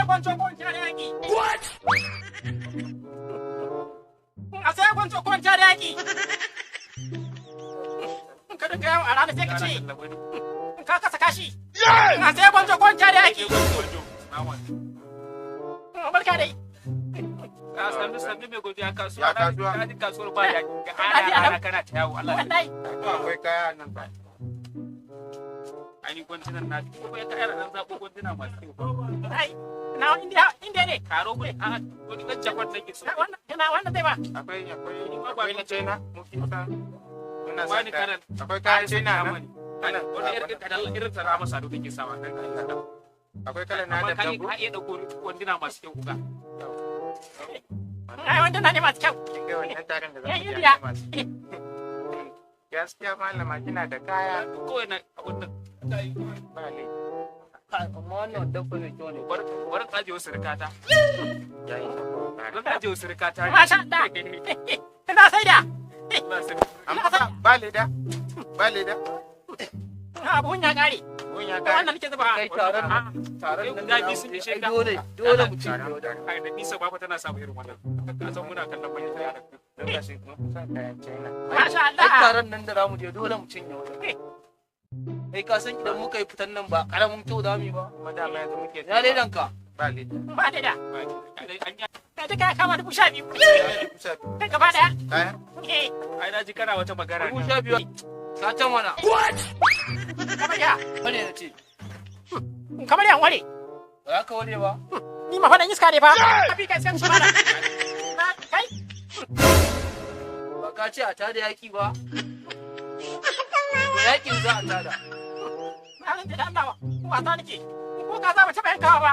gwanjo ko in tare yaki. What? A sai gwanjo ko in tare yaki. In ka dinga yawo a rana sai ka ce in ka kasa kashi. A sai gwanjo ko in tare yaki. Barka dai. Sannu sannu mai godiya kasuwa. Ya kasuwa. Na ji kasuwar ba ya ga ana ana kana ta yawo Allah. Wallahi. To akwai kaya nan ba. Ai gwantunan na ko ya kayar nan zabo gwantuna masu kyau. Ai. Na India India ne. Karo mun a wani dan jakon nake so. Wannan kana wannan zai ba. Akwai na China muke sa. Muna sa Bani kaya. karan. Akwai kayan China nan. Wani irin kadan irin ta Rama Sado take sawa kan kan. Akwai kalan na Amma da ka dango. ka iya dauko wanduna masu kyau kuka. Ai wannan na ne masu kyau. Kin ga wannan taron da za Yan mu je India. masu. Gaskiya malama kina da kaya Kawai na wannan ba laifi. Amma wannan dabba mai kyau ne. Bar ka je wasu rikata. Yayi. Zan ka je wasu rikata. Masha Allah. Ina sai da. Amma ba leda. Ba leda. Abun ya kare. Mun ya kare. Wannan nake zuba. Kai taron taron nan Guda biyu sun ishe ka. Dole dole mu ci wajen. Ai da nisa ba tana samu irin wannan. Ka san muna kallon manyan yaran. Don gashi mun fi son kayan China. Masha Ai Allah. taron nan da za mu je dole mu cinye wajen. Kai ka san idan muka yi fitan nan ba karamin kyau za mu yi ba. Kuma dama yanzu muke Ya ledan ka. Ba leda. Ba da. An yi Kai duka ya kama 12,000. 12,000. Kai gaba daya. Kaya? Eh, ai na ji kana wata magana. 12,000. Sata mana. kamar ya. Wane na ce? Kamar yan ware. Ba za ka ware ba. Ni ma fadan iska ne fa. Abi kai iskan shi mana. Na kai. Ba ka ce a tada yaki ba. To yakin za a tada. Na rantse da Allah wasa nake. Ko ka za ba taɓa yankawa ba.